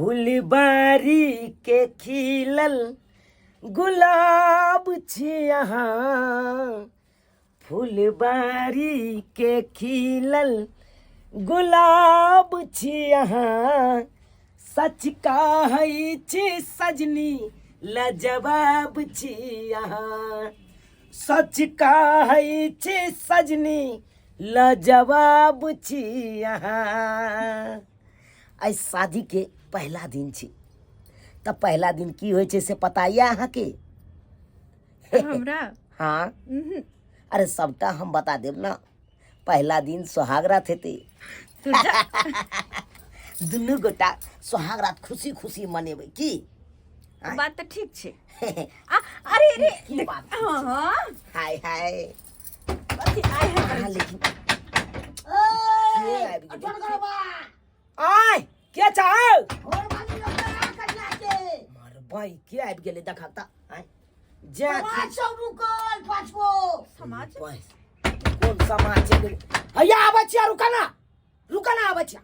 फुलबारी के खिलल गुलाब छी अहाँ, फुलबारी के खिलल गुलाब छी अहाँ, सच कहै छी सजनी लजवाब छी अहाँ, सच कहै छी सजनी लजवाब छी अहाँ। आइ शादीके पहिला दिन छी, तऽ पहिला दिन की होइ छै से पता यऽ अहाँके? हमरा? हाँ। उहुं। अरे सबटा हम बता देब ना। पहिला दिन सोहाग रात हेतै। तू जा। दुनू गोटा सोहाग रात खुशी खुशी मनेबै की? ओ बात तऽ ठीक छै। आ, अरे अरे। की बात? हाँ। हाय हाय। कथी आइ है? अहाँ लेकिन के आबि गेलै? आय के चाहो मरबै, के आबि गेलै देखा तऽ। आय जे समाज बस, कोन समाज छै गेलै? हैया आबै छियै, रुका ना, रुका ना, आबै छियै।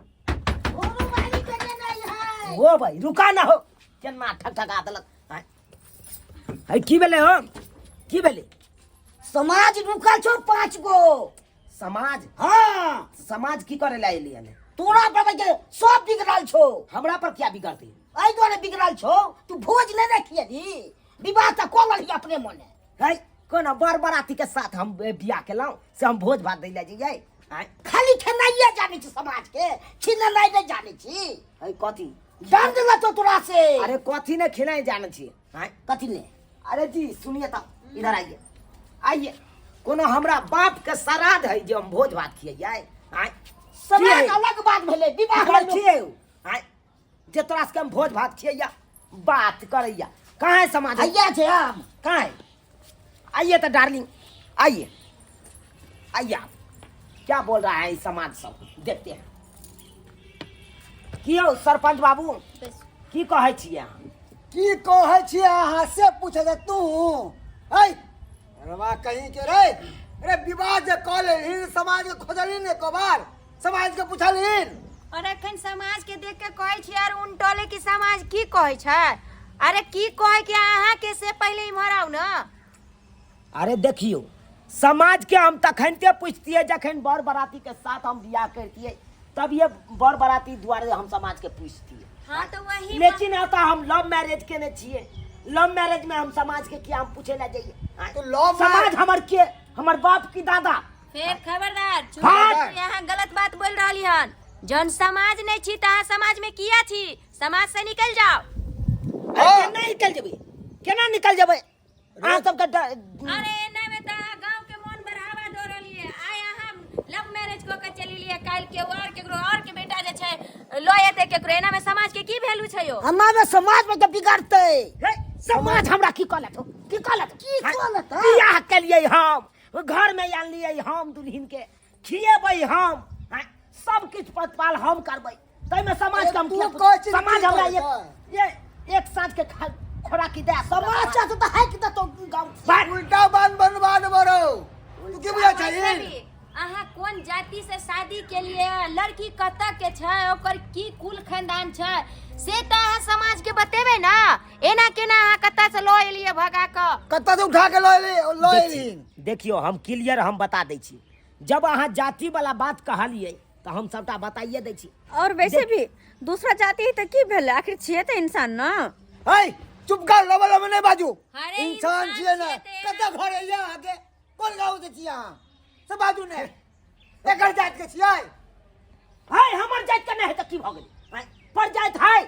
हो भाई, रुका ना हो, केना ठक ठका देलक। आय है, की भेलै हो, की भेलै? समाज रुकल छौ 5 गो। समाज? हाँ। समाज की करे ला एली हन? तोरा पर के सब बिगड़ल छौ। हमरा पर क्या बिगड़तै? एहि दुआरे बिगड़ल छौ, तू भोज नहि ने खियेली, विवाह तऽ कऽ लेलही अपने मने। है कोना बर बराती के साथ हम बियाह केलहुँ से हम भोज भात दै लए जइयै? आँय? खाली खेनाइए जानै छी, समाज के खिलेनाइ नहि जानै छी। है कथी डर देलक छौ तोरा से। अरे कथी ने खेनाइ जानै छी? आँय? कथी ने? अरे जी सुनिए तऽ, इधर आइए आइए। कोनो हमरा बाप के श्राद्ध है जे हम भोज भात खियैयै? आँय? समाज अलग बात भेलै, विवाह की भेलै। छियै उ? आँय, जे तोरा सबके हम भोज भात खियैया बात करैया, कहाँ है समाज? हैया छै हम। कहाँ है? आइए तो डार्लिंग, आइए आइए। आप क्या बोल रहा है समाज सब देखते हैं। की हौ सरपंच बाबू, की कहै छियै अहाँ? की कहै छियै अहाँ से पूछै छै तू? ऐ रवा कहीं के रे, अरे विवाह जे कऽ लेलहिन, समाज के खोजलहिन एको बार? समाज के पुछलहिन? और अखन समाज के देख के कहै छी आर उनटले कि समाज की कहै छै? अरे की कहै के अहाँ के से पहिले इम्हर आउ न। अरे देखियो, समाज के हम तखनते पूछतियै जखन बर बराती के साथ हम बियाह करतियै, तब ये बर बराती दुआरे हम समाज के पूछतियै। हाँ तो वही। लेकिन एतऽ हम लव मैरिज केने छियै, लव मैरिज में हम समाज के किया हम पूछे ला जइयै? आँय? तो लव समाज हमर के, हमर बाप की दादा? फेर खबरदार। हाँ। यहाँ गलत बात बोल रहली हन। जन समाज नहीं छी तऽ अहाँ समाज में किया छी? समाज से निकल जाओ। अरे केना निकल जेबै, केना निकल जेबै? अहाँ सबके अरे एना में तऽ अहाँ गांव के मन बढ़ावा दऽ रहलियै। आइ अहाँ लव मैरिज कऽ के चलि एलियै, काल्हि केओ और केकरो और के बेटा जे छै लऽ एतै केकरो। एना में समाज के की वैल्यू छै यौ? हमरा में समाज में तऽ बिगड़तै। हे, समाज हमरा की कहलक हो? की कहलक? की कहलक? बियाह केलियै हम, घर में आनलियै हम, दुल्हन के खिएबै हम, हाँ, सब किछु प्रतिपाल हम करबै, ताहिमे समाज के हम तू किया कहै छी समाज की हमरा कहै एक ये एक साँझ के खोराकी दे समाज से तऽ हाइक देतौ गाँव। बात उल्टा बान बनवा देबो रौ, तू की बुझै वैसे छही? भी अहाँ कोन जाति से शादी के लिए, लड़की कतऽ के छै, ओकर की कुल खानदान छै, से तऽ अहाँ समाज के बतेबै ना। एना केना अहाँ कतऽ से लऽ एलियै भगा कऽ? कतऽ से उठा के लऽ एली, लऽ एली? देखियौ, हम क्लियर हम बता दै छी, जब अहाँ जाति वाला बात कहलियै तऽ हम सबटा बताइए दै छी। और वैसे भी दूसरा जाति है तऽ की भेलै, आखिर छियै तऽ इंसान न। है चुप कर, लबे लबे नहि बाजू। अरे इंसान इंसान छियै ने। छियै तऽ कतऽ घर अइयै अहाँके, कोन गाँव से छियै अहाँ से बाजू ने, एकर जाति के छियै? है हमर जाति के नहि है तऽ की भऽ गेलै? हैं? पर जाति है।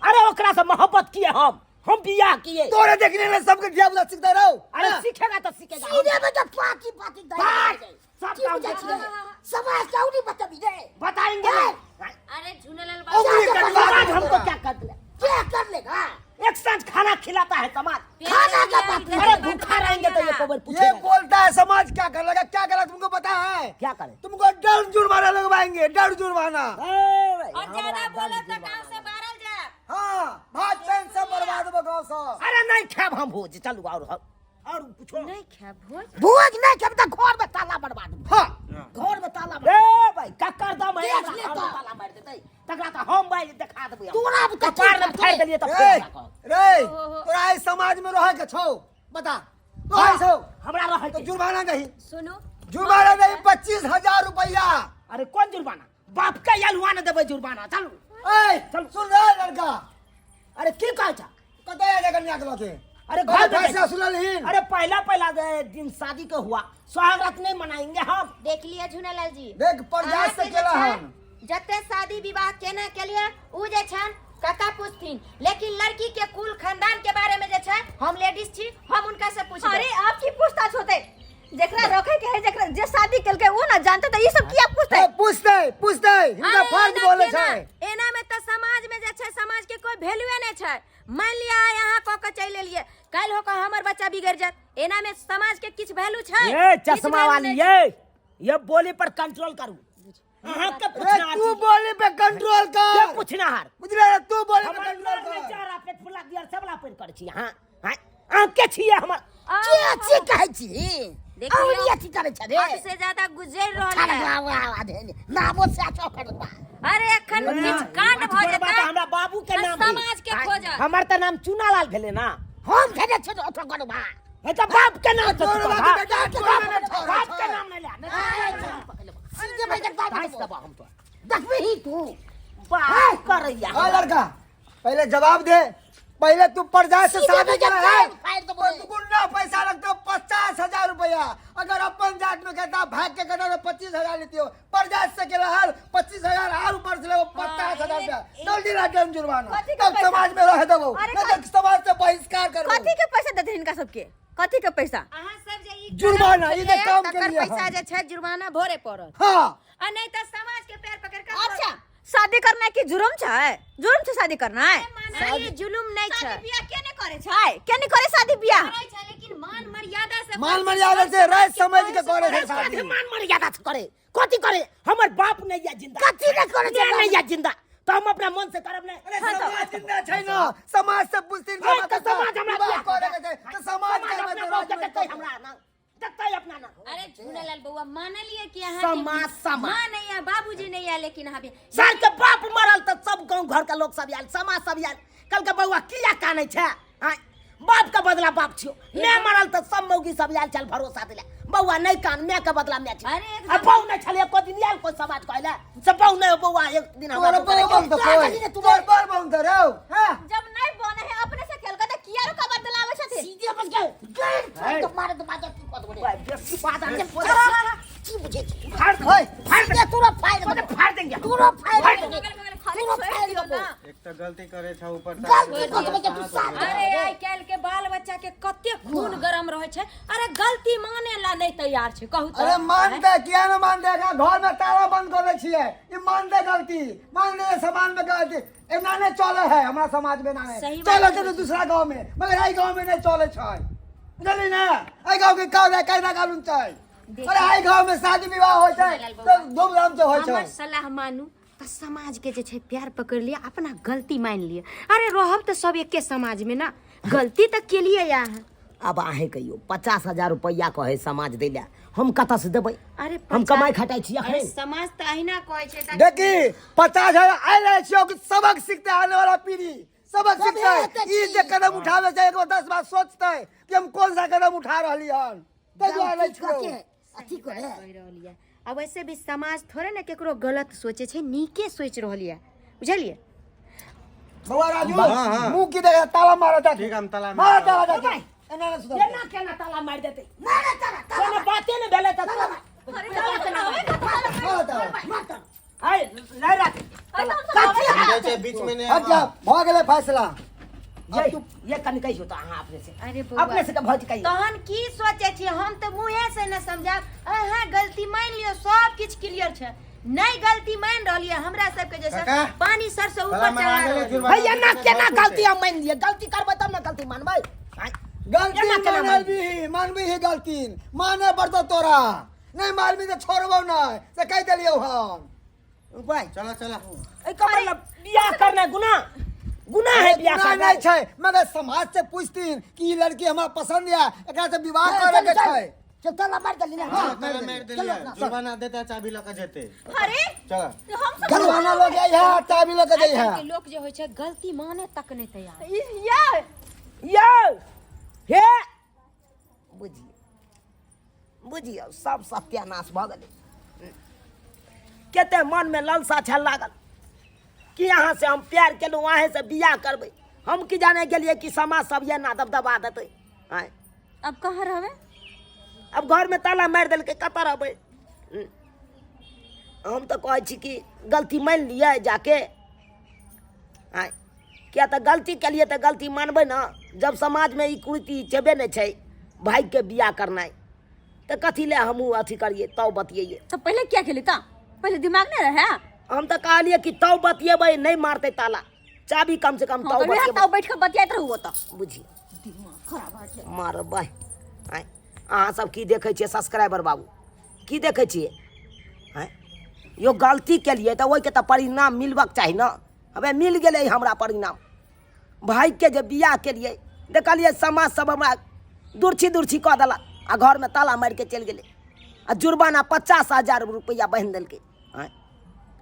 अरे ओकरा से मोहब्बत किए हम बियाह किए। तोरे देखने में सबके धिया पुता सीखते रहो। अरे हाँ। सीखेगा तो सीखेगा। सीधे में तो पाती पाती दे बात, दे। सब की काम बुझै देखिए। छियै? समाज के औरी बतबी रे। बताएंगे हैं? नहीं। अरे झुनलाल उंगली बाबू, कटवा समाज दे हमको तोरा। क्या कर दिया? क्या कर लेगा? एक साँझ खाना खिलाता है समाज। खाना का बात। अरे भूखा रहेंगे तो ये कबर ये पूछेगा। बोलता है समाज क्या कर लगा, क्या करा तुमको पता है? क्या करे? तुमको डर जुर्माना लगवाएंगे, डर जुर्माना। ए भाई, और हमरा ज्यादा डर बोलो तो जुर्माना गांव से बाहर जाए। हाँ, भात चैन सब बर्बाद हो गाँव से। अरे नहीं खाब हम भोज, चलू और हम और पूछो। नहीं खाब भोज? भोज नहीं खाब तो घर में ताला बर्बाद। हाँ। घर में ताला। ए भाई कक्कर दम है, देख हमरा ले घर में तो। ताला मार देतै। तकरा तऽ हम बाजि देखा देबै हम। तोरा आब कथी कपार में फाड़ि देलियै तऽ रे फेर हमरा कहत। रे तोरा एहि समाज में रहे के छौ बता रहै छौ हमरा रहै तो के। जुर्माना दही सुनू जुर्माना दही 25,000 रुपया अरे कोन जुर्माना बाप के अलुआ ने देबै जुर्माना चलू ए चल। सुन रे लड़का अरे की कहै छ कतऽ जा कन्या के लके अरे घर में फैसला बैठ। सुनलहीन अरे पहला पहला दिन शादी के हुआ सुहाग रात नहीं मनाएंगे हम देख लिया झुनालाल जी देख परजात से अहाँके जे केला छै, हन जते शादी विवाह केना के लिए उ जे छन कका पूछथिन लेकिन लड़की के कुल खानदान के बारे में जे छै हम लेडीज छी हम उनका से पूछबै अरे आप की पूछताछ होते जेकरा रखे के है जेकरा जे शादी केलकै ओ ना जानते त ई सब किया पूछते ए, पूछतै पूछतै हिनका अरे फर्ज एना बोले केना? छै एना में तऽ समाज में जे छै समाज के कोई वैल्यूए नहीं छै मान लिया आइ अहाँ कऽ के चलि एलियै काल्हि हो कऽ हमर बच्चा बिगड़ि जायत एना में समाज के किछु वैल्यू छै ये किछु चश्मा value वाली नहि छै। ये बोली पर कंट्रोल करू अहाँ के रे पूछना तू बोली पे कंट्रोल के कर पूछना हार बुझले रे तू बोली पे हमर कंट्रोल घर में कर चारा पेट फुला दियर सबला पेट कर छी हां हां अहाँ के छियै हमर के छी कहै छी देखियौ। और अथी करै छै रे हद से ज्यादा गुजर रहल है नामो से अच्छा करबा अरे एखन किछु कांड भऽ छोड़ बात, जेतै हमरा बाबू के तऽ नाम भेल। समाज के खोजत। हमर तऽ नाम चुनालाल भेलै ना हम भेजे छै ओतो करबा हे तऽ बाप के नाम तऽ तोर तू बाप बाप के बेटा, तोर बेटा, बाप के नाम नहि ले नहि सीधे भाई के बाप धाँसि देबऽ हम तो देखबे ही तू बाप करैया हाँ लड़का पहले जवाब दे पहले तू परजा से सीधे शादी भेजे कर है फाड़ देबो रे। तो दुगुना पैसा लगता 50,000 रुपया अगर अपन जात में कहता भाग के कहता तो 25,000 लेती हो परजात से के हल 25,000 और ऊपर से लेवो 50,000 रुपया जल्दी ला देम जुर्माना कथी के तब पैसा? समाज में रह देबो अरे नहीं तो समाज से बहिष्कार करबो कथी के पैसा देते हिनका सबके कथी के पैसा अहाँ सब जे ई जुर्माना, ई जे काम तकर के लिए पैसा हम। जे छै जुर्माना भरे पड़त हाँ आ नहीं तऽ समाज के पैर पकड़ के अच्छा शादी करना की जुर्म छै जुर्म छै शादी करना माना ई जुलुम नहीं छै शादी बियाह के नहीं करे छै के नहीं करे शादी बियाह करै छै लेकिन मान मर्यादा से मान मर्यादा से रह समझ के करे छै शादी मान मर्यादा से करे कथी करे हमर बाप नहीं या जिंदा कथी नहीं करे छै मैं नहीं या जिंदा तो हम अपना मन से करब नहीं अरे समाज जिंदा छै ना समाज से पूछथिन हाँ, तऽ समाज हमरा विवाह बियाह करे के छै तऽ समाज समाज के अपना बाप के देतै हमरा ना देतै अपना ना अरे झूलालाल बउआ मानलिए कि अहाँ समाज, समाज। माँ नहीं है बाबूजी नहीं है लेकिन अहाँ भी सर के बाप मरल तऽ सब गाँव घर के लोग सब आयल समाज सब आयल कल के बउआ किया कानै छै आँय बाप के बदला बाप छियो मैं मरल तऽ सब मौगी सब आयल चल भरोसा दिला बउआ नहीं कान मैं के बदला मैं अरे छियो एकदम- आ बहू नहीं छलै एको दिन आयल कोई समाज कहले से बहू नहीं बउआ एक दिन हमरा तोर पर बंद कोई तोर पर बंद रे हां जब नहीं बने है अपने से खेल के त किया रुका बदलावे छथिन सीधे बस के गैर फाड़ दो मारे दो बाजा की कद बोले बेसी बात आके की बुझे छी फाड़ ओए, फाड़ सीधे तोरा फाड़ दो फाड़ देंगे तोरा फाड़ फाड़ दो देंगे। खाली तोरा छोड़ फाड़ दियो देबो ना एक तऽ गलती करे छौ ऊपर से गलती कऽ देबै तू साथ अरे आइ काल्हि के बाल बच्चा के कते खून गरम रहे छै अरे गलती माने ला नहीं तैयार छै कहू तऽ अरे मानते किया न मानते एकरा घर में ताला बंद कर दै छियै ई मानते गलती मान ले समाज में गलती एना नहीं चले है हमारा समाज में ना नहीं सही बात चले छै तो दूसरा गांव में मगर एहि गांव में नहीं चले छै बुझली ना एहि गांव के काज है कायदा कानून छै अरे एहि गांव में शादी विवाह होइ छै तऽ धूमधाम से होइ छै हमर सलाह मानू तऽ समाज के जे छै प्यार पकड़ लिअ अपना गलती मान लिअ अरे रहब तऽ सब एके समाज में ना गलती तऽ केलियै अहाँ अब अहें कहियो 50,000 रुपया कहै समाज दै लए हम कतऽ से देबै अरे हम कमाइ खटाइ छी अरे अखन समाज तऽ अहिना कहै छै तऽ देखी 50,000 आयल रहै छियौ कि सबक सीखते आने वाला पीढ़ी सबक सीखते ई जे कदम उठावे छै एक बार 10 बार सोचते कि हम कौन सा कदम उठा रहली हन ताहि दुआरे नहि छियौ अथी करे कहि रहल यऽ आ वैसे भी समाज थोड़े ने केकरो गलत सोचे छै नीके सोचि रहल यऽ बुझलियै बउआ राजू हाँ, हाँ। मुंह की देख ताला मारा जा ठीक, हम ताला मारा मारब। ताला जा एना ना सुधर केना केना ताला मारि देतै मारे ताला कोनो बाते ने भेलै तऽ ताला मारा ताला मार ताला है नहि राख कथी जाइ छै बीच में नहि हट जा भऽ गेलै फैसला ये ये कनि कहियो तऽ अहाँ अपने से अरे बौआ। अपने से के भौजी कहियो तहन की सोचे छी हम तऽ मुँहे से न समझाब अहाँ गलती मान लियौ सब किछु क्लियर छै नहीं गलती मान रहल यऽ हमरा सबके जैसे काका, पानी सर से ताला ऊपर मरा चढ़ा गेलै रहल यऽ। जुर्माना भैया ना केना गलती हम मानि लिअ गलती करबै तब ने गलती मानबै आँय। गलती केना केना मानबी मानबी ही गलती माने पड़तो तोरा नहीं मानबी तऽ छोड़बौ नहीं से कहि देलियौ हम उपाय चलो चलो एकर मतलब बियाह करना गुनाह गुनाह है बियाह गुनाह करना नहीं छै मगर समाज से पूछतीन कि ई लड़की हमरा पसंद या एकरा से विवाह करे के छै चल ताला मार देली ना। हाँ, ताला मारि देलियै। जुर्माना देते, चाबी लऽ कऽ जेतै। अरे, चल। हम सब जुर्माना लऽ जाइ है, चाबी लऽ कऽ जाइ है। आइकाल्हि के लोक जे होइ छै, गलती माने तक नहि तैयार। या। यौ हे, बुझियौ बुझियौ, सब सत्यानाश भऽ गेलै। कते मनमे ललसा छल लागल कि अहाँ से हम प्यार केलहुँ, अहेँ से बियाह करबै। हम की जाने गेलियै कि समाज सब एना दबदबा देतै। आँय? अब कहाँ रहबे? अब घरमे ताला मारि देलकै, कतऽ रहबै? हम तऽ कहै छी कि गलती मानि लिअ जाके। आँय, किया तऽ गलती केलियै तऽ गलती मानबै ने। जब समाजमे ई कुरीति छेबे नहि छै भाइके बियाह करनाइ, तऽ कथी लए हमहूँ अथी करियै, तब बतियैयै? तो पहले क्या खेली? ता पहले दिमाग नहीं रहे? हम तऽ कहलियै कि तब बतियेबै, नहि मारतै ताला चाबी कम से कम। हाँ, तब तो बतियेबै। तब बैठ के बतियाइत रहू ओतऽ। बुझियौ। दिमाग खराब है। मारबै। आँय, अहाँ सब की देखै छियै? सब्सक्राइबर बाबू, की देखै छियै? आँय यो, गलती केलियै तऽ ओहिके तऽ परिणाम मिलबाक चाही ने। हमे मिल गेलै हमरा परिणाम। भाइके जे बियाह केलियै, देखलियै समाज सब हमरा दुर्छी दुर्छी कऽ देलक आ घरमे ताला मारि के चलि गेलै आ जुर्माना 50,000 रुपैआ बान्हि देलकै। आँय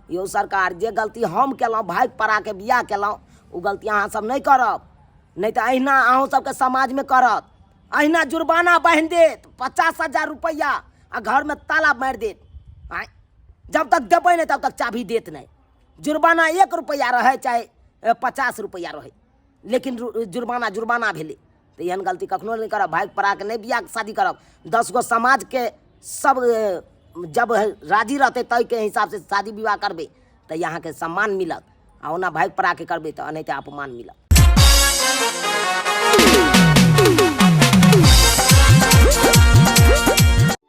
यौ सरकार, जे गलती हम केलहुँ, भागि पड़ाके बियाह केलहुँ, ओ गलती अहाँ सब नहि करब, नहि तऽ अहिना अहूँ सबके समाजमे करत। अहिना जुर्माना बान्हि देत 50,000 रुपैआ आ घरमे ताला मारि देत। आँय, जब तक देबै नहि तब तक चाभी देत नहि। जुर्माना 1 रुपैआ रहै चाहे 50 रुपैआ रहै, लेकिन जुर्माना जुर्माना भेलै। तऽ एहन गलती कखनो नहि करब, भागि पड़ाके नहि बियाह शादी करब। 10 गो समाजके सब जब राजी रहतै, ताहिके हिसाबसँ शादी विवाह करबै तऽ अहाँके सम्मान मिलत, आ ओना भागि पड़ाके करबै तऽ एनाहिते अपमान मिलत।